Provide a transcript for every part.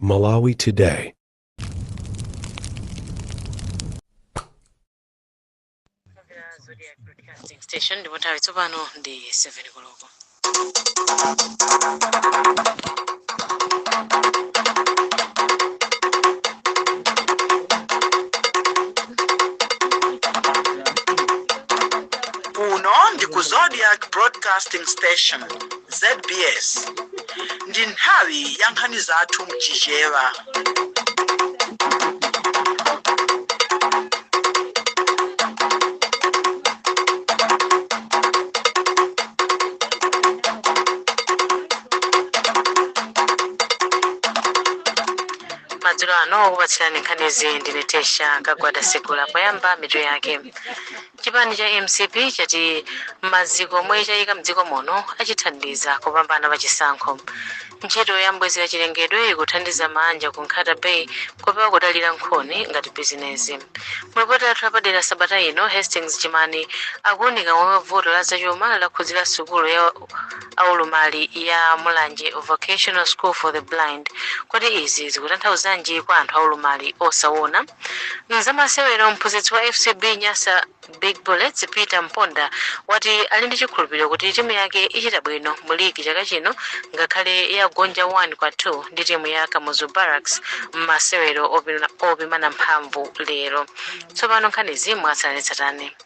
Malawi Today. Zodiac Broadcasting Station, ndipo nthawi tsopano ndi 7 koloko. Kuno ndi ku Zodiac Broadcasting Station, ZBS. Ndi nthawi ya nkhani zathu mChichewa. Madzulo ano okupatsirani nkhanizi ndine Tesha Kagwada Segula. Poyamba, mitu yake. Chipani cha MCP chati maziko omwe chayika mdziko muno achithandiza kupambana pa chisankho. Ntchito ya mbwezera chilengedwe ikuthandiza manja ku Nkhata Bay kupewa kudalira nkhuni ngati bizinezi. Mulipoti athu apadera sabata ino, Hastings Chimani akuunika momwe vuto la zachuma lakhudzira sukulu ya aulumali ya Mulanje Vocational School for the Blind. Kodi izi zikutanthauzanji kwa anthu aulumali osaona? Mzamasewero, mphunzitsi wa FCB Nyasa Big Bullets, Peter Mponda, wati ali ndi chikhulupiriro kuti timu yake ichita bwino mu ligi chaka chino, ngakhale yagonja 1-2 ndi timu ya Kamuzu Barracks m'masewero opimana mphamvu lero. Tsopano nkhanizi mwatsatanetsatane.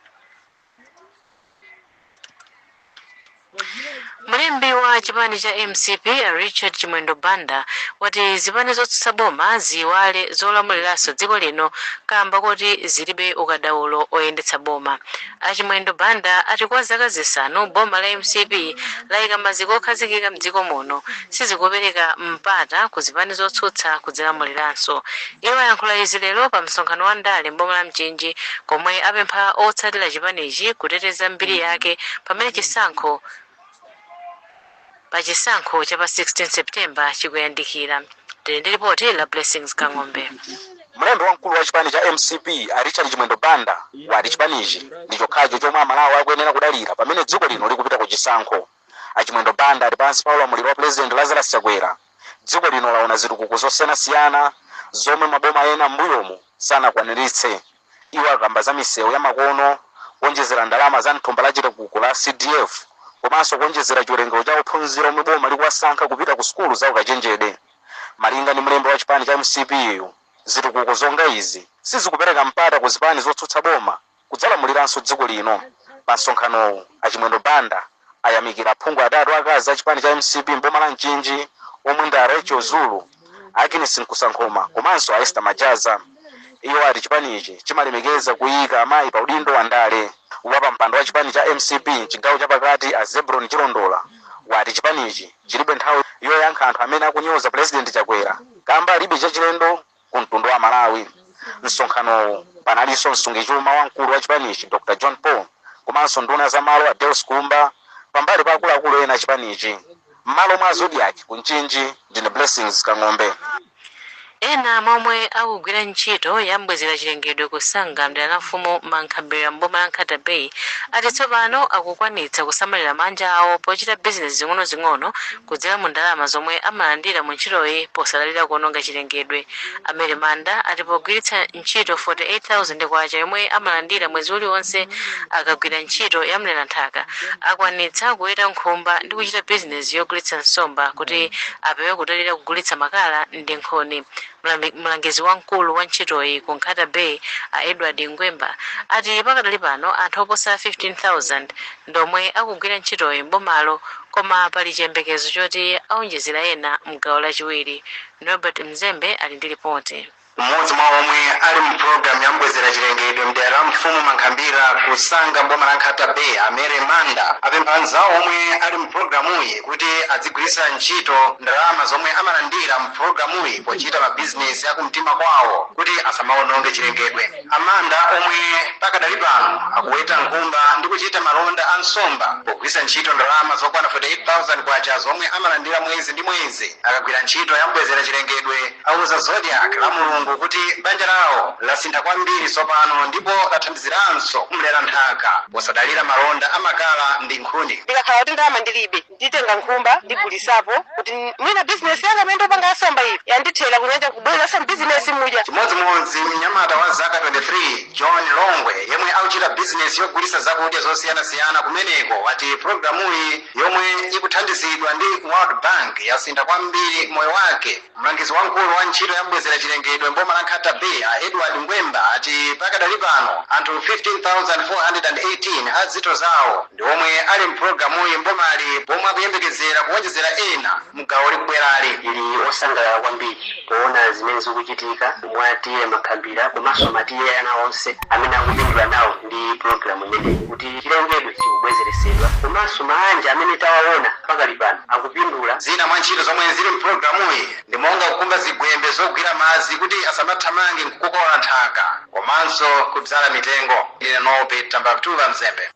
Mlembi wa chipani cha MCP, Richard Chimwendo Banda, wati zipani zotsutsa boma ziwale zolamuliranso dziko lino kamba kuti zilibe ukadaulo oyendetsa boma. Achimwendo Banda ati kwa zaka 5 boma la MCP layika maziko okhazikika mdziko muno, sizikupereka mpata ku zipani zotsutsa kudzilamuliranso. Iwo ayankhula izi lero pa msonkhano wa ndale mboma la Mchinji, komwe apempha otsatira chipanichi kuteteza mbiri yake pamene chisankho pa chisankho cha pa 16 September chikuyandikira. Tili ndi ripoti la Blessings Kang'ombe. Mlembi wamkulu wa chipani cha MCP, a Richard Chimwendo Banda, wati chipanichi ndi chokhacho chomwe Amalawi akuyenera kudalira pamene dziko lino likupita ku chisankho. Achimwendo Banda ali pansi pa ulamuliro wa President Lazarus Chakwera, dziko lino laona zitukuko zosiyanasiyana zomwe maboma ena m'mbuyomu sanakwaniritse. Iwo akamba za misewu ya makono, kuonjezera ndalama za mthumba la chitukuko la CDF, komanso kuonjezera chiwerengero cha ophunzira omwe boma likuwasankha kupita ku sukulu za ukachenjede. Malinga ndi mlembi wa chipani cha MCP yu, zitukuko zonga izi sizikupereka mpata ku zipani zotsutsa boma kudzalamuliranso dziko lino. Pa msonkhanowu, Achimwendo Banda ayamikira aphungu atatu akazi a chipani cha MCP mboma la Mchinji, omwe ndi a Rachel Zulu, Agnes Nkusankhoma komanso a Esther Majaza. Iwo ati chipanichi chimalemekeza kuyika amayi pa udindo wa ndale. Wapampando wa chipani cha MCP mchigawo chapakati, a Zebron Chilondola, wati chipanichi chilibe nthawi yoyankha anthu amene akunyoza President Chakwera kamba alibe chachilendo ku mtundu wa Malawi. Msonkhanowu panalinso msungichuma wamkulu wa chipanichi, Dr John Paul, komanso nduna za malo a Deus Kumba, pambali pa akuluakulu ena a chipanichi. M'malo mwa Zodiac ku Mchinji, ndine Blessings Kang'ombe. Ena momwe akugwira ntchito yambwezera chilengedwe kusanga mdera la mfumu Mankhambira mboma la Nkhata Bay ati tsopano akukwanitsa kusamalira manja awo pochita bizinesi zing'onozing'ono kudzera mu ndalama zomwe amalandira mu ntchitoyi, posadalira kuononga chilengedwe. Amene Manda ati pogwiritsa ntchito 48,000 kwacha yomwe amalandira mwezi uliwonse akagwira ntchito ya mleranthaka, akwanitsa kuweta nkhumba ndi kuchita bizinesi yogulitsa nsomba kuti apewe kudalira kugulitsa makala ndi nkhuni. Mlangizi wamkulu wa ntchitoyi ku Nkhata Bay, a Edward Ngwemba, ati pakadali pano anthu oposa 15,000 ndomwe akugwira ntchitoyi mbomalo, koma pali chiyembekezo choti aonjezera ena mgawo lachiwiri. Norbert Mzembe ali ndi ripoti. Mmodzi mwa omwe ali mu pulogalamu ya mbwezera chilengedwe mdera la mfumu Mankhambira kusanga mboma la Nkhata Bay, Amere Manda, apempha anzawo omwe ali mu pulogalamuyi kuti adzigwiritsa ntchito ndalama zomwe amalandira mu pulogalamuyi pochita mabizinesi akumtima kwawo kuti asamaononge chilengedwe. Amanda, omwe pakadali pano akuweta nkhumba ndi kuchita malonda a nsomba pogwiritsa ntchito ndalama zokwana 48,000 kwacha zomwe amalandira mwezi ndi mwezi akagwira ntchito ya mbwezera chilengedwe, auza Zodiac la Mulungu. Mulungu kuti banja lawo lasintha kwambiri tsopano ndipo lathandiziranso kumlera nthaka posadalira malonda amakala ndi nkhuni. Ndikakhala kuti ndalama ndilibe, nditenga nkhumba ndigulisapo kuti mwina bizinesi yanga imene ndopanga yasomba iyi yandithera kunyanja kubwereranso bizinesi muja. Chimodzimodzi mnyamata wa zaka 23 John Longwe, yemwe akuchita bizinesi yogulitsa zakudya zosiyanasiyana kumeneko, wati pulogalamuyi yomwe ikuthandizidwa ndi World Bank yasintha kwambiri moyo wake. Mlangizi wamkulu wa ntchito yambwezera chilengedwe mboma la Nkhata Bay a Edward Ngwemba ati pakadali pano anthu 15,418 a zito zawo ndi omwe ali mpulogalamuyi mbomali, pomwe akuyembekezera kuwonjezera ena mgawo likubwerali. Ili osangalala kwambiri poona zimene zikuchitika mwa T/A Makhambira komanso ma T/A ana onse amene akupindula nawo ndi pulogalamu imeneyi, kuti chilengedwe chikubwezeresedwa komanso maanja amene tawaona pakali pano akupindula. Zina mwa ntchito zomwe zili mpulogalamuyi ndi monga kukumba zigwembe zogwira madzi kuti asamathamange nkukokola nthaka komanso kudzala mitengo. Ine Nobe Tambaktuva Mzembe.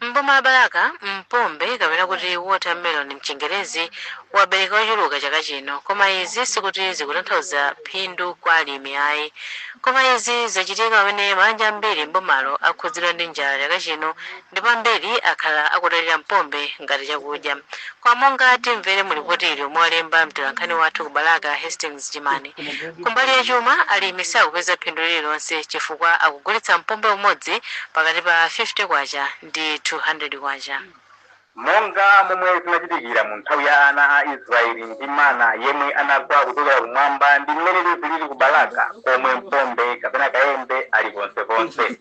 Mboma la Balaka, mpombe kapena kuti watermelon mchingerezi wabereka ochuluka chaka chino, koma izi sikuti zikutanthauza phindu kwa alimi ayi. Koma izi zachitika pamene mabanja ambiri mbomalo akhudzidwa ndi njala chaka chino, ndipo ambiri akhala akudalira mpombe ngati chakudya. Kwa monga timvere mulipoti ili omwe walemba mtolankhani wathu ku Balaka, Hastings Jimani, kumbali ya chuma alimi sakupeza phindu lililonse chifukwa akugulitsa mpombe umodzi pakati pa 50 kwacha ndi 200 kwacha. Monga momwe zinachitikira mu nthawi ya ana a Israeli ndi mana yemwe anagwa kuchokera kumwamba, ndi mmene zilili ku Balaka komwe mpombe kapena kayembe ali ponseponse.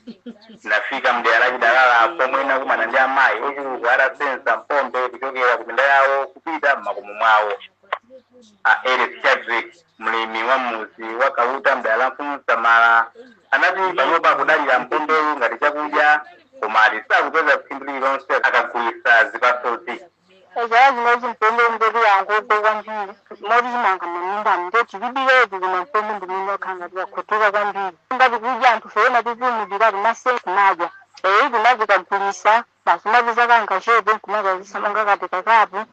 Nafika mdera la Chidalala pomwe nakumana ndi amayi ochuluka atasenza mpombe kuchokera ku minda yawo kupita m'makomo mwawo. A Eric Chadwick, mlimi wa mudzi wa Kauta mdera la Mfumu Samala, anati panopa akudalira mpombewu ngati chakudya, koma ati sakupeza phindu lililonse akagulitsa zipatsozi. Ezala zimodzi mpombe ngoti yangogo kwambiri moti chimanga mamindamo ndoti tibiretu, koma mpombe ndimene wakhanga tikakhutuka kwambiri ngati kudya anthu feona tipumulira kumase kumadya eyi kumazikagulisa basi mapeza kangachepe kumakazisa monga kati kakapo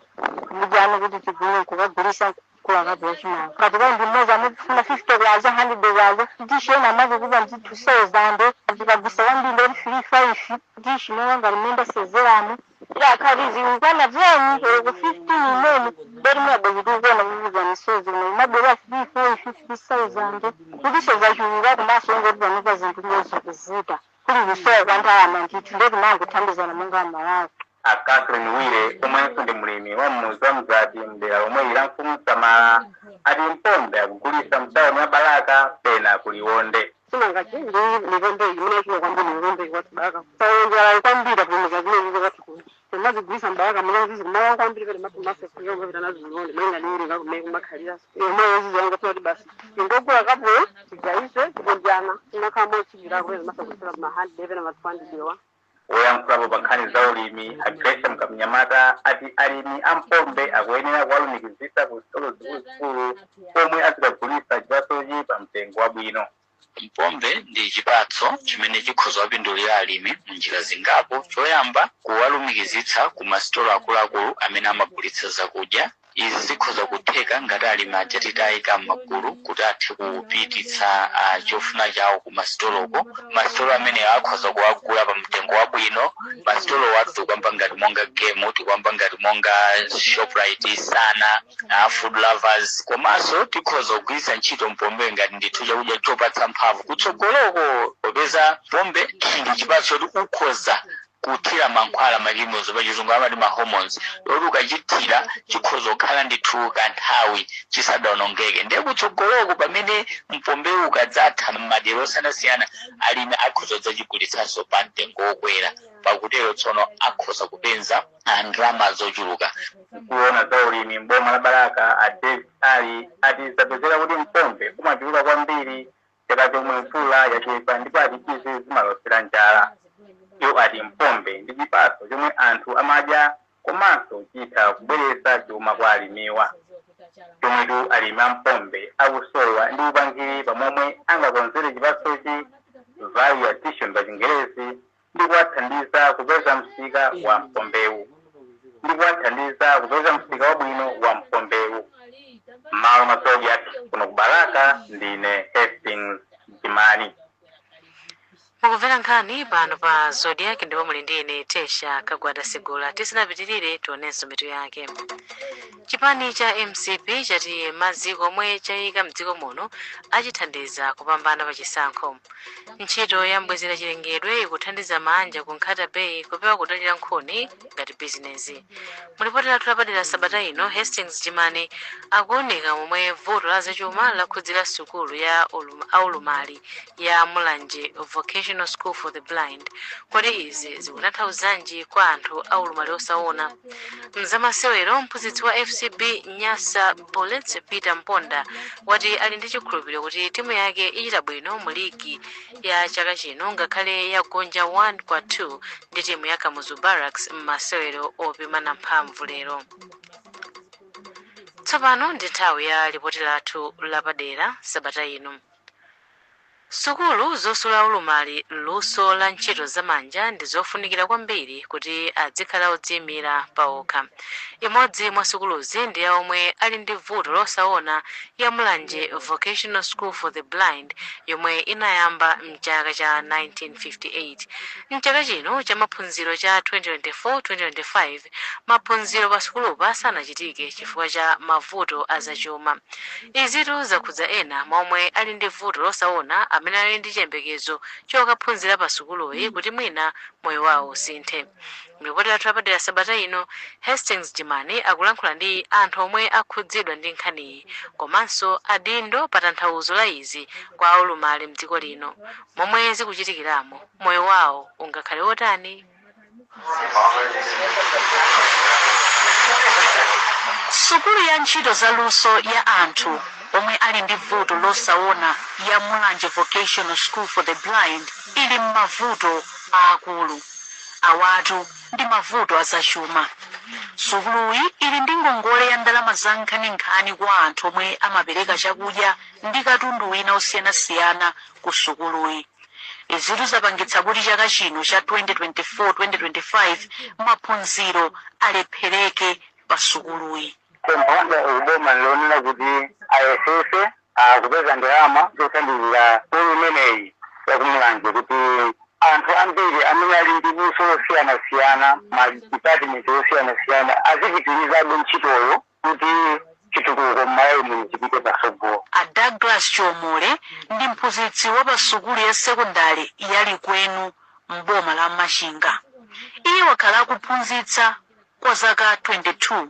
mudyano kuti tigume kukagulisa kulakapo chimanga ngati kandi mmozi amafuna 50 kwacha, 100 kwacha, tishena amazikupa ndi 2000. Tikagulisa kwambiri ndoti 3 5 tishi monga ngati menda sezeramo yakhali zikukwana vyeni ku 15 imene beri mwabwe zikukona kukuza misozi kuno imabwera 3 4 50,000 kuti sezachuluka kumaso ngoti panopa zinthu ngozikuvuta kuli kusowa kwa ndalama ndithu ndeti mangothandizana monga amalawi. A Catherine Wire, omwenso ndi mlimi wa mmudzi wa Mzati mdera lomwe la Mfumu Samala, ati mpombe akugulitsa mtawuni ya Balaka pena kuliwonde. Chimanga chi ndi mikombe imene chino kwambiri mikombe kwathu Balaka saonjala kwambiri apulumuza zimene kwathu kuno timazigulisa mbalaka mene zizi kumala kwambiri pene mase kuyonga vita nazo zilonde malinga niulinga kumene kumakhalira yomwe zizi yanga kuti basi ingogula kapulo tigaise tikonjana timakhala chibira kwezi masa ma 100 pena ma 200 wa. Woyankhulapo pa nkhani za ulimi a Gresham Kamnyamata ati alimi a mpombe akuyenera kuwalumikizisa ku sitolo zikuluzikulu pomwe azikagulitsa chipatsochi pa mtengo wabwino. Mpombe ndi chipatso chimene chikhoza kuwapindulira alimi munjira zingapo. Choyamba, kuwalumikizitsa ku masitolo akuluakulu amene amagulitsa zakudya. Izi zikhoza kutheka ngati alimi aja titayika m'magulu kuti athe kupititsa chofuna chawo ku masitoloko. Masitolo amenewo akhoza kuwagula pa mtengo wabwino. Masitolo wathu tikwamba ngati monga Game, tikwamba ngati monga Shoprite, Sana, Food Lovers. Komanso tikhoza kugwiritsa ntchito mpombe ngati ndithu chakudya chopatsa mphamvu kutsogoloko, popeza pombe ndi chipatso choti ukhoza kuthira mankhwala ma chemicals, pachizungu amati ma hormones, loti ukachithira chikhoza kukhala ndithu kanthawi chisadawonongeke. Ndiye kutsogoloko pamene mpombewu ukadzatha m'madera osiyanasiyana, alimi akhoza kudzachigulitsanso pa mtengo wokwera. Pakutero tsono akhoza kupeza ndalama zochuluka. Kuona za ulimi mboma la Balaka a David Ali ati zapezeka kuti mpombe umachuluka kwambiri chaka chomwe mvula yachepa, ndipo ati izi zimalosera njala. Iwo ati mpombe ndi chipatso chomwe anthu amadya komanso chitha kubweretsa chuma kwa alimiwa. Chomwetu alimi a mpombe akusowa ndi upangiri pamomwe angakonzere chipatsochi, value addition pa Chingerezi, ndi kuwathandiza kupeza msika wa mpombewu ndi kuwathandiza kupeza msika wabwino wa mpombewu. M'malo mwa Zodiak kuno ku Balaka, ndine Nkhani pano pa Zodiak, ndipo muli ndi ine, Tesha Kagwada Sigula. Tisanapitirire, tionenso mitu yake. Chipani cha MCP chati maziko omwe chayika mdziko muno achithandiza kupambana pa chisankho. Ntchito ya mbwezera chilengedwe ikuthandiza manja ku Nkhata Bay kupewa kudalira nkhuni ngati bizinezi. Mulipoti lathu lapadera sabata ino, Hastings Jimani akuoneka momwe vuto la zachuma lakhudzira sukulu ya aulumali ya Mulanje Vocational School for the Blind. Kodi izi zikutanthauzanji kwa anthu aulumali osaona? Mzamasewero, mphunzitsi wa FCB Nyasa Bullets, Peter Mponda, wati ali ndi chikhulupiriro kuti timu yake ichita bwino mu ligi ya chaka chino, ngakhale yagonja 1 kwa 2 ndi timu ya Kamuzu Barracks m'masewero opimana mphamvu lero. Tsopano ndi nthawi ya lipoti lathu lapadera sabata ino. Sukulu zosula aulumali luso la ntchito zamanja ndi zofunikira kwambiri kuti adzikhala odziyimira paokha. Imodzi mwa sukuluzi ndi ya omwe ali ndi vuto losaona, ya Mulanje Vocational School for the Blind, yomwe inayamba mchaka cha 1958. Mchaka chino cha maphunziro cha 2024-2025, maphunziro pa sukulupa sanachitike chifukwa cha mavuto azachuma. Izitu zakhudza ena mwa omwe ali ndi vuto losaona amene ali ndi chiyembekezo chokaphunzira pa sukuluyi kuti mwina moyo wawo usinthe. Mlipoti lathu lapadera sabata ino, Hastings Jimani, akulankhula ndi anthu omwe akhudzidwa ndi nkhaniyi komanso adindo pa tanthauzo la izi kwa aulumali mdziko lino. Momwe zikuchitikiramo, moyo wawo ungakhale wotani? Sukulu ya ntchito za luso ya anthu omwe ali ndi vuto losaona ya Mulanje Vocational School for the Blind ili m'mavuto aakulu. Awatu ndi mavuto azachuma. Sukuluyi ili ndi ngongole ya ndalama za nkhaninkhani kwa anthu omwe amapereka chakudya ndi katundu wina osiyanasiyana ku sukuluyi. Izitu zapangitsa kuti chaka chino cha 2024-2025 maphunziro alephereke pa sukuluyi. Pempho kuboma lilonena kuti ayesese akupeza ndalama zothandizira sukulu imeneyi yakuMulanje, kuti anthu ambiri amene ali ndi luso losiyanasiyana, ma department osiyanasiyana, azipitirizabe ntchitoyo kuti chitukuko m'Malawi muno chipite patsogolo. A Douglas Chomole ndi mphunzitsi wa pa sukulu ya sekondari ya Likwenu m'boma la Machinga. Iye wakhala akuphunzitsa kwa zaka 22,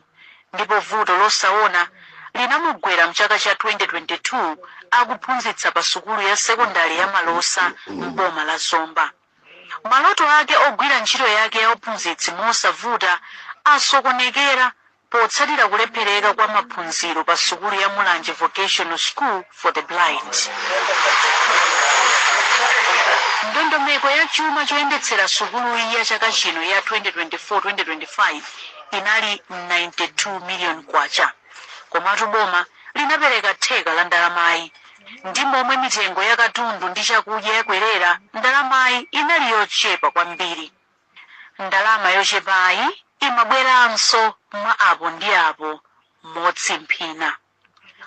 ndipo vuto losaona linamugwera mchaka cha 2022 akuphunzitsa pa sukulu ya sekondari ya Malosa m'boma la Zomba. Maloto ake ogwira ntchito yake ya uphunzitsi mosavuta asokonekera potsatira kulephereka kwa maphunziro pa sukulu ya Mulanje Vocational School for the Blind. Ndondomeko ya chuma choyendetsera sukuluyi ya chaka chino ya 2024-2025 inali 92 million kwacha, komatu boma linapereka theka la ndalamayi. Ndi momwe mitengo ya katundu ndi chakudya yakwerera, ndalamayi inali yochepa kwambiri. Ndalama yochepayi imabweranso mwa apo ndi apo, motsimphina.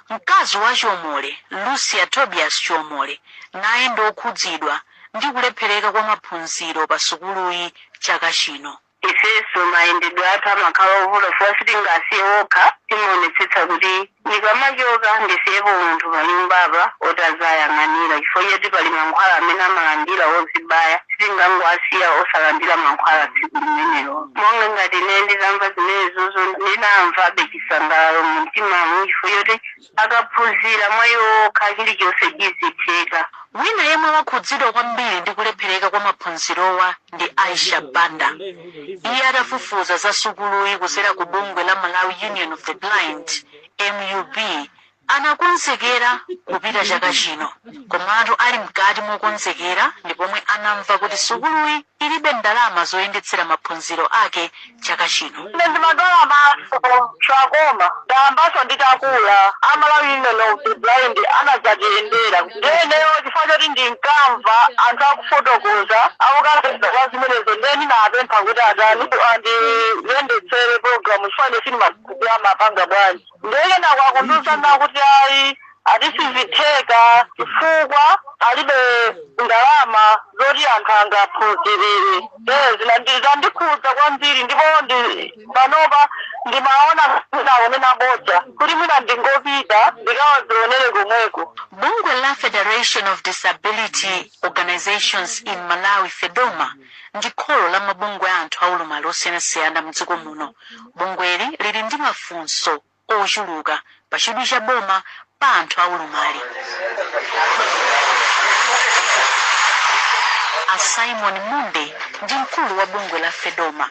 Mkazi wa Chomole, Lucia Tobias Chomole, naye ndokhudzidwa ndi kulephereka kwa maphunziro pa sukuluyi chaka chino. Ifenso mayendedwe athu amakhala ovuta chifukwa sitingasiye okha. Timaonetsetsa kuti ndikamachoka ndisiyepo munthu pa nyumbapa oti azayang'anira, chifukwa choti pali mankhwala amene amalandira ozibaya, sitingangowasiya osalandira mankhwala tsiku limenelo. Monga ngati ine ndinamva zimenezozo, ndinamvabe chisangalalo mu mtimamu, chifukwa choti akaphunzira mwa iwo okha, chilichonse chizitheka. Wina yemwe wakhudzidwa kwambiri ndi kulephereka kwa maphunzirowa ndi Aisha Banda. Iye atafufuza za sukuluyi kudzera ku bungwe la Malawi Union of the Blind, MUB, anakonzekera kupita chaka chino. Komatu ali mkati mokonzekera ndi pomwe anamva kuti sukuluyi ilibe ndalama zoyendetsera maphunziro ake chaka chino. Ine ndimadwala maso, trachoma, ndayambaso nditakula. A Malawi Union of the Blind anadzatiyendera. Ndiyeneyo chifukwa choti ndinkamva anthu akufotokoza, akukambeza kwa zimenezo, ndiye ndinapempha kuti atani, andiyendetsere program, chifukwa ine sindimakudziwa mapanga bwanji. Ndiye kenako akundiwuzana kuti ayi, atisizitheka chifukwa Alibe ndalama zoti anthu angaphunzirire. Zandikhudza kwambiri, ndipo ndi panopa ndimaona naonena bodza kuti mwina ndingopita ndikawazionere komweko. Bungwe la Federation of Disability Organizations in Malawi, FEDOMA, ndi kholo la mabungwe a anthu aulumali osiyanasiyana mdziko muno. Bungweli lili ndi mafunso ochuluka pa chidwi cha boma pa anthu aulumali. A Simon Munde ndi mkulu wa bungwe la FEDOMA.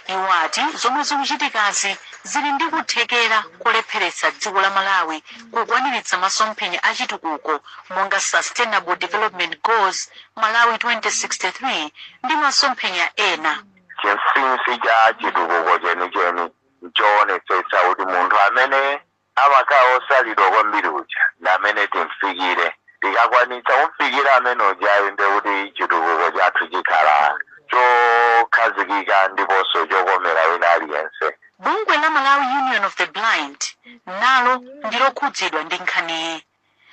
Iwo ati zomwe zikuchitikazi zili ndi kuthekera kolepheretsa dziko la Malawi kukwaniritsa masomphenya a chitukuko monga Sustainable Development Goals, Malawi 2063 ndi masomphenya ena. Chinsinsi cha chitukuko chenicheni nchoonetsetsa kuti munthu amene amakhala osalidwa kwambiri uja ndi amene timfikire. Tikakwanitsa kumfikira amene ujayo, ndiye kuti chitukuko chathu chikhala chokhazikika ndiponso chokomera wina aliyense. Bungwe la Malawi Union of the Blind nalo ndilokhudzidwa ndi nkhaniyi.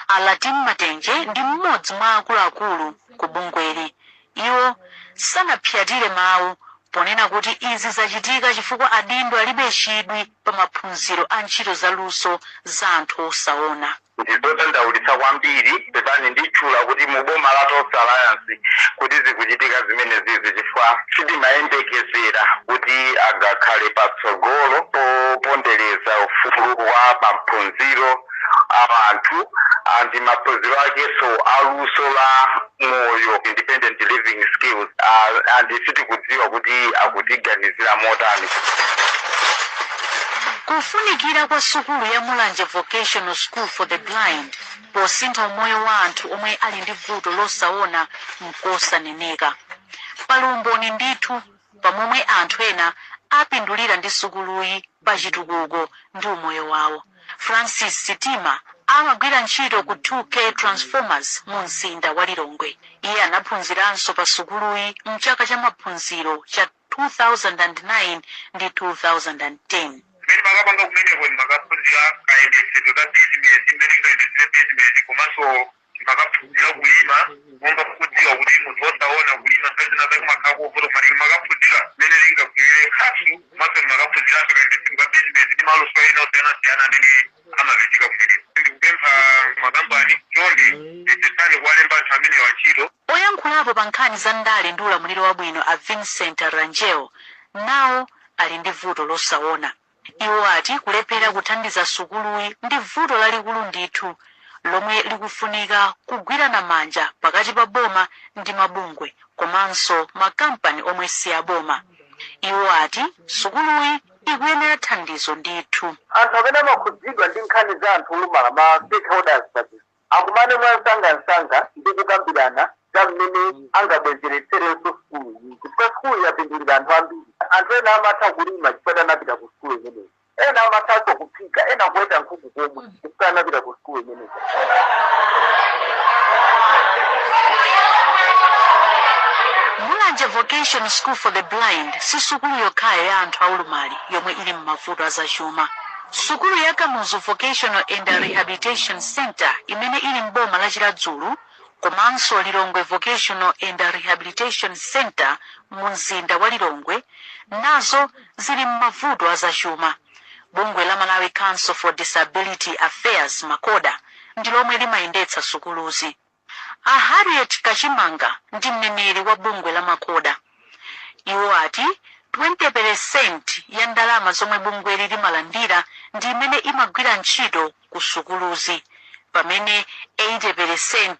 Alatin Matenje ndi mmodzi mwa akuluakulu ku bungweli. Iwo sanapyatire mawu ponena kuti izi zachitika chifukwa adindo alibe chidwi pa maphunziro a ntchito zaluso za anthu osaona. Ndizodandaulitsa kwambiri. Pepani, nditchula kuti mu boma la Tonse Alliance kuti zikuchitika zimene zizi, chifukwa sitimayembekezera kuti angakhale patsogolo popondereza ufulu wa maphunziro a anthu andi maphunziro akenso aluso la moyo, independent living skills, and sitikudziwa kuti akutiganizira motani. Kufunikira kwa sukulu ya Mulanje Vocational School for the Blind posintha umoyo wa anthu omwe ali ndi vuto losaona nkosaneneka. Pali umboni ndithu pamomwe anthu ena apindulira ndi sukuluyi pa chitukuko ndi umoyo wawo. Francis Sitima amagwira ntchito ku 2K Transformers mu mzinda wa Lilongwe. Iye anaphunziranso pa sukuluyi mchaka cha maphunziro cha 2009 ndi 2010. Mmene makapanga kumeneko, ndimakaphunzira kayendetsedwe ka bizinesi, mmene ingayendetsere bizinesi, komanso ndimakaphunzira kulima. Monga kudziwa kuti munthu osaona kulima nthawi zina zake makhala kovuta, koma ndimakaphunzira mmene lingagwirire khasu, komanso ndimakaphunziranso kayendetsedwe ka bizinesi ndi maluso ena osiyanasiyana amene amapezeka kumeneko. Ndikupempha makampani, chonde yesetsani kuwalemba anthu amenewa ntchito. Oyankhulapo pa nkhani za ndale ndi ulamuliro wabwino, a Vincent Rangel, nawo ali ndi vuto losaona. Iwo ati kulephera kuthandiza sukuluyi ndi vuto lalikulu ndithu lomwe likufunika kugwirana manja pakati pa boma ndi mabungwe komanso makampani omwe si aboma. Iwo ati sukuluyi ikuyenera thandizo ndithu. Anthu amene amakhudzidwa ndi nkhani za anthu olumala, ma stakeholders paja, akumane mwansangansanga ndi kukambirana za mmene angabwezeretserenso sukulu iyi, chifukwa sukulu yapindulira anthu ambiri. Anthu ena amatha kulima chifukwa anapita ku sukulu imeneyi, ena amathanso kuphika, ena kuweta nkhuku komwe chifukwa anapita ku sukulu imeneyi. Mulanje Vocational School for the Blind si sukulu yokhayo ya anthu aulumali yomwe ili m'mavuto azachuma. Sukulu ya Kamuzu Vocational and Rehabilitation Center imene ili m'boma la Chiradzulu komanso Lilongwe Vocational and Rehabilitation Center mu mzinda wa Lilongwe nazo zili m'mavuto azachuma. Bungwe la Malawi Council for Disability Affairs, MACODA, ndi lomwe limayendetsa sukuluzi. A Harriet Kachimanga ndi mneneri wa bungwe la MACODA. Iwo ati 20% ya ndalama zomwe bungweli limalandira ndi imene imagwira ntchito ku sukuluzi, pamene 80%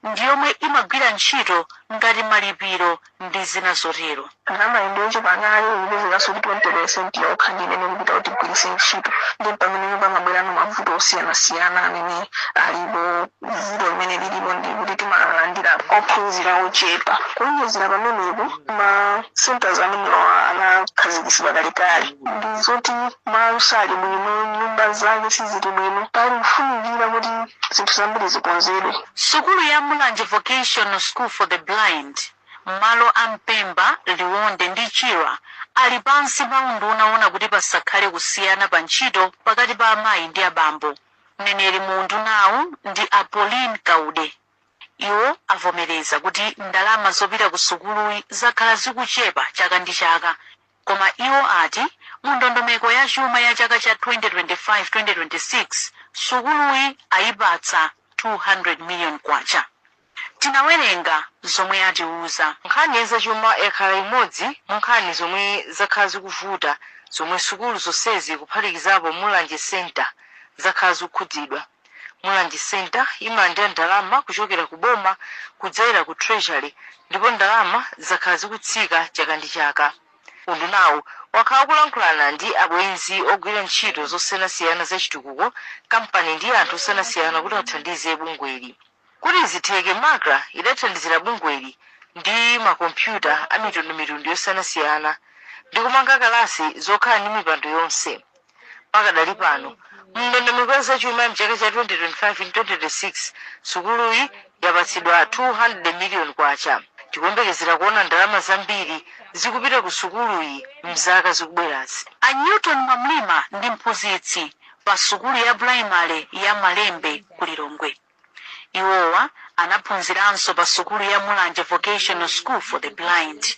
ndi yomwe imagwira ntchito ngati malipiro ndi zina zotero. Ndalama ndiyochepa kale, ikupezekanso kuti 20% yokha ndi imene ikupita kuti igwiritse ntchito, ndi pamene pamabwerano mavuto osiyanasiyana amene alipo. Vuto limene lilipo ndi kuti timalandira ophunzira ochepa. Kuonjezera pamenepo, ma centers amenewa anakhazikitsidwa kalekale, ndi zoti malo sali bwino, nyumba zake sizili bwino. Pali kufunikira kuti zinthu zambiri zikonzedwe. Sukulu ya Mulanje Vocational School for the Blind malo a Mpemba, Liwonde ndi Chirwa ali pansi pa unduna owona kuti pasakhale kusiyana pa ntchito pakati pa amayi ndi abambo. Mneneri mu undunawu ndi a Pauline Kaude. Iwo avomereza kuti ndalama zopita ku sukuluyi zakhala zikuchepa chaka ndi chaka, koma iwo ati mu ndondomeko ya chuma ya chaka cha 2025-2026 sukuluyi ayipatsa 200 million kwacha. Tinawerenga zomwe atiuza. Nkhani ya zachuma yakhala imodzi mu nkhani zomwe zakhala zikuvuta, zomwe sukulu zonsezi kuphatikizapo Mulanje Center zakhala zikukhudzidwa. Mulanje Center imalandira ndalama kuchokera ku boma kudzera ku Treasury, ndipo ndalama zakhala zikutsika chaka ndi chaka. Undunawu wakhala kulankhulana ndi abwenzi ogwira ntchito zosiyanasiyana za chitukuko, kampani ndi anthu osiyanasiyana kuti athandize bungweli. Kuti zitheke, MACRA idathandizira bungweli ndi makompyuta a mitundumitundu yosiyanasiyana ndi kumanga kalasi zokhala ndi mipando yonse. Pakadali pano, mndondomeko ya zachuma mchaka cha 2025-2026, sukuluyi yapatsidwa 200 million kwacha. Tikuyembekezera kuona ndalama zambiri zikupita ku sukuluyi mzaka zikubwerazi. A Newton Mamlima ndi mphunzitsi pa sukulu ya primary ya Malembe ku Lilongwe. Iwowa anaphunziranso pa sukulu ya Mulanje Vocational School for the Blind.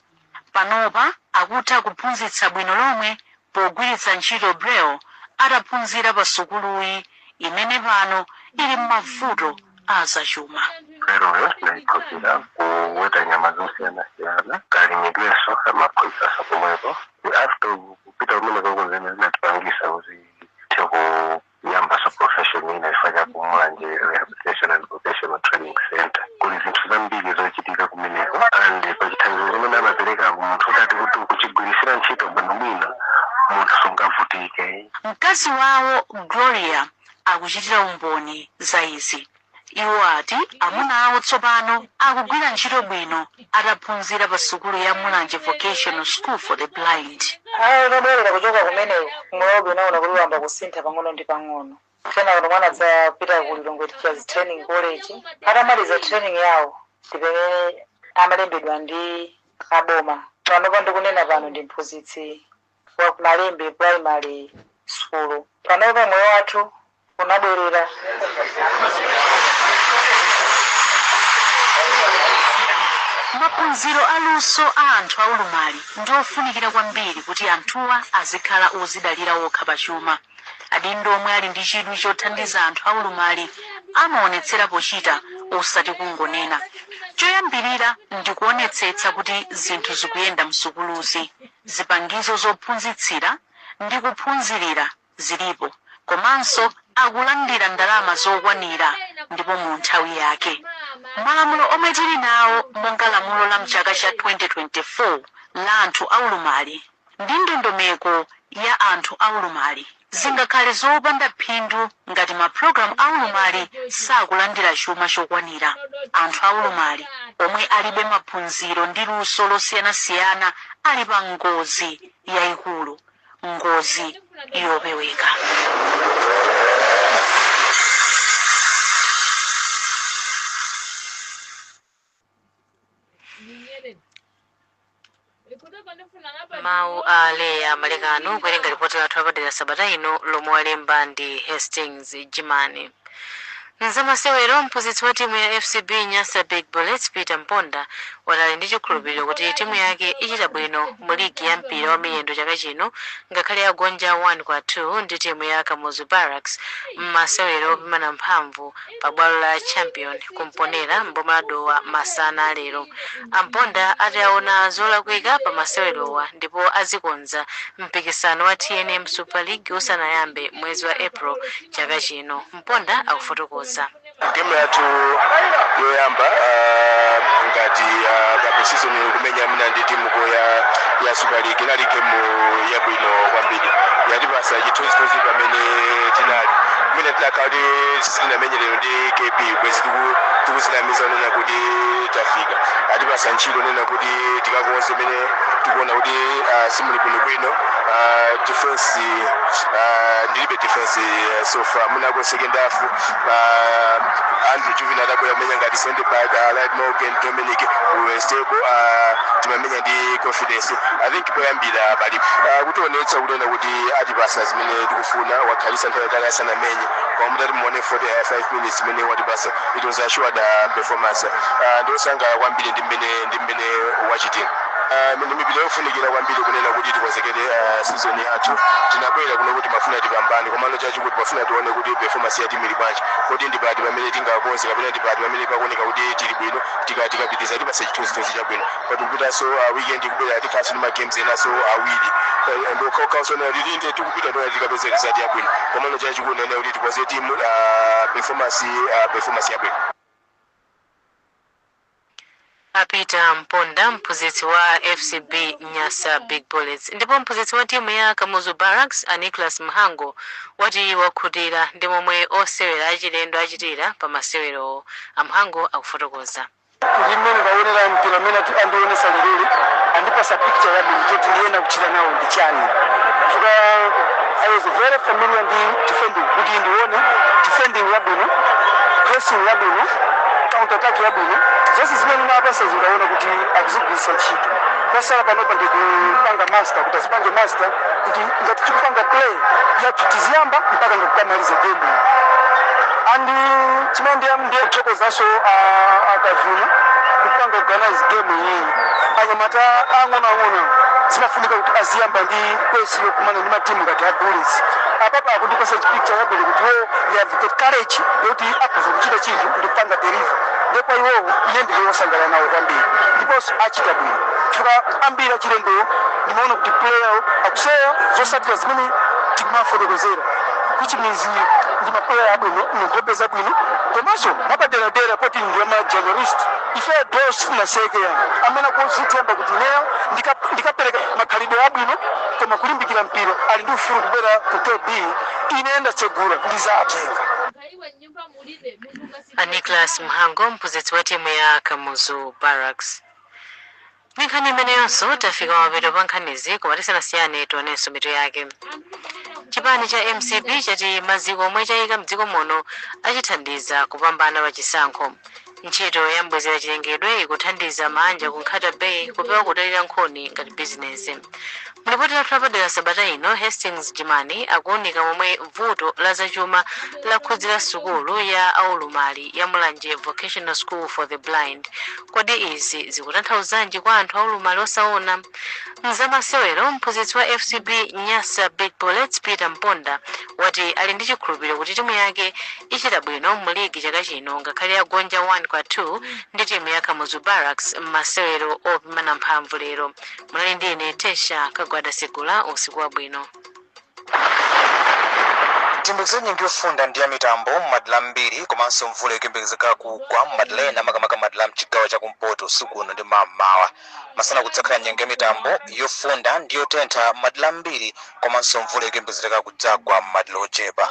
Panopa akutha kuphunzitsa bwino lomwe pogwiritsa ntchito braille, ataphunzira pa sukuluyi imene pano ili m'mavuto a zachuma. Leroyo tinayiphunzira kuweta nyama zosiyanasiyana, kalimidweso amaphunziranso pomwepo. After kupita kumeneko, zimene zinatipangisa kuti tithe kuyambaso profession ina chifukwa cha ku Mulanje Rehabilitation and Vocational Training Center. Kuli zinthu zambiri zochitika kumeneko, and pachithandizo chimene amapereka munthu utati kuti ukuchigwirisira ntchito bwinobwino, munthu sungavutike. Mkazi wawo Gloria akuchitira umboni za izi. Iwo ati amuna awo tsopano akugwira ntchito bwino ataphunzira pa sukulu ya Mulanje Vocational School for the Blind. Ayi, utabwerera kuchoka kumeneko, moyo unaona kuti wamba kusintha pang'ono ndi pang'ono. Kenako mwana adzapita ku Lilongwe Teachers Training College. Atamaliza training yawo, ndipamene amalembedwa ndi aboma. Panopa ndikunena pano ndi mphunzitsi wa Malembe Primary School. Panopa moyo wathu unabwerera. Maphunziro aluso a anthu aulumali ndi ofunikira kwambiri kuti anthuwa azikhala ozidalira okha pachuma. Adindo omwe ali ndi chidwi chothandiza anthu aulumali amaonetsera pochita, osati kungonena. Choyambirira ndikuonetsetsa kuti zinthu zikuyenda msukuluzi, zipangizo zophunzitsira ndi kuphunzirira zilipo, komanso akulandira ndalama zokwanira ndipo mu nthawi yake. Malamulo omwe tili nawo, monga lamulo la mchaka cha 2024 la anthu aulumali ndi ndondomeko ya anthu aulumali, zingakhale zopanda phindu ngati mapulogalamu aulumali sakulandira chuma chokwanira. Anthu aulumali omwe alibe maphunziro ndi luso losiyanasiyana ali pa ngozi yayikulu, ngozi yopeweka. Mawu a Leya Malekano kuwerenga ripoti lathu lapadera sabata ino lomwe walemba ndi Hastings Jimani. Mzamasewero, mphunzitsi wa timu ya FCB Nyasa Big Bullets Peter Mponda watali ndi chikhulupiriro kuti timu yake ichita bwino mu ligi ya mpira wa miyendo chaka chino, ngakhale yagonja 1-2 ndi timu ya Kamuzu Barracks mmasewero opimana mphamvu pa bwalo la Champion kumponera mboma la Dowa masana alero. Amponda ati aona zolakwika pa masewerowa ndipo azikonza mpikisano wa TNM Super League usanayambe mwezi wa April chaka chino. Mponda akufotokoza. Gemu yathu yoyamba ngati pa season kumenya mina ndi timu ya Super League inali gemu yabwino kwambiri, yatipasa chithunzithunzi pamene tinali kumene tinakhala kuti sitinamenyerero ndi KB kwezi tikuzinamiza nena kuti tafika. Atipasa ntchito nena kuti tikakonze mene Tikuona kuti simuli bwinobwino. Defense, ndilibe defense so far. Munako second half, Andrew Juvin adabwera kumenya ngati center back, Light Morgan, Dominic, we were stable, timamenya ndi confidence. I think poyambira pali kutionetsa kunena kuti atipasa zimene tikufuna. Wakhalisa nthawi yatali asanamenye, koma mutati muone 45 minutes imene watipasa, it was assured performance. Ndiosangalala kwambiri ndi mmene wachitira. Ndi mipira yofunikira kwambiri kunena kuti tikonzekere season yathu. Tinabwera kuno kuti mafuna tipambane, komano chachikulu mafuna tione kuti performance ya timu ili bwanji, kuti ndipati pamene tingakonze kapena ndipati pamene pakuoneka kuti tili bwino. Tikapitiza tipase chithunzithunzi chabwino. Patikupitanso weekend ikubwera, tikhalanso ndi ma games enaso awiri, ndokhaokhaosonera tilinde tikupita ndona tikapeze result yabwino. Komano chachikulu nene kuti tikonze timu, performance yabwino. Apita Mponda, mphunzitsi wa FCB Nyasa Big Bullets. Ndipo mphunzitsi wa timu ya Kamuzu Barracks, a Nicholas Mhango, wati wakhutira ndi momwe osewera achilendo achitira pa masewerowo. Amhango akufotokoza. Ndi mmene ndaonera mpira mmene andionesa leroli, andipasa picture yabwino choti ndiyena kuchita nawo ndi chani, chifukwa I was very familiar ndi defending, kuti ndione defending yabwino, pressing yabwino, counter attack yabwino, zonse zimene ndinapasa zingaona kuti akuzigwiritsa ntchito. Kwasala panopa ndikupanga master, kuti azipange master, kuti ngati tikupanga play yathu tiziyamba mpaka ngikukamaliza game. And chimene ndiye kuthokozanso akavuna kupanga organize game iyi. Anyamata ang'onoang'ono zimafunika kuti aziyamba ndi pace yokumana ndi matimu ngati a Bullets. Apapa akundipasa picture yabwino kuti wo they have got courage yoti akhoza kuchita chinthu ndikupanga deliver. Ndipo iwowo ine ndili wosangalala nawo kwambiri, ndiponso achita bwino, chifukwa ambiri achilendowo ndimaona kuti player akuseya zosatira zimene tikumafotokozera, which means ndi ma player abwino, nkhope zabwino, komanso mwapaderadera poti ndi ma journalist. Ife dos sitinaseke amene akuzithemba kuti ineyo ndikapereka makhalidwe abwino koma kulimbikira mpira, ali ndi ufulu kubwera ku KB. Ine ndatsegula, ndizatenga. A Nicholas Mhango, mphunzitsi wa timu ya Kamuzu Barracks. Ndi nkhani imeneyonso tafika mapeto pa nkhanizi, koma tisanasiyane tionenso mitu yake. Chipani cha MCP chati maziko omwe chayika mdziko muno achithandiza kupambana pa chisankho. Ntchito ya mbwezera chilengedwe ikuthandiza manja ku Nkhata Bay kupewa kudalira nkhuni ngati bizinesi. Mulipoti lathu lapadera sabata ino, Hastings Jimani akuunika momwe vuto la zachuma lakhudzira sukulu ya aulumali ya Mulanje Vocational School for the Blind. Kodi izi zikutanthauzanji kwa anthu aulumali osaona? Mzamasewero, mphunzitsi wa FCB Nyasa Big Bullets, Peter Mponda, wati ali ndi chikhulupiriro kuti timu yake ichita bwino mu ligi chaka chino, ngakhale yagonja 1 kwa 2 ndi timu ya Kamuzu Barracks m'masewero opimana mphamvu lero. Munali ndi ine, Tesha Kagwada Segula. Usiku wabwino. Tiyembekezere nyengo yofunda ndi ya mitambo m'madera ambiri komanso mvula ikuyembekezeka kugwa m'madera ena, makamaka madera mchigawo chakumpoto, usiku uno ndi mammawa. Masana kudzakhala nyengo ya mitambo, yofunda ndi yotentha m'madera ambiri komanso mvula ikuyembekezeka kudzagwa m'madera ochepa.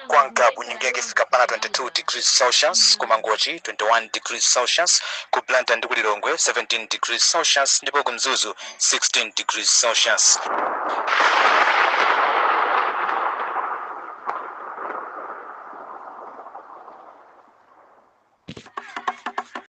Kwa Ngabu nyengo yake ifika pana 22 degrees Celsius, ku Mangochi 21 degrees Celsius, ku Blantyre ndi ku Lilongwe 17 degrees Celsius, ndipo ku Mzuzu 16 degrees Celsius.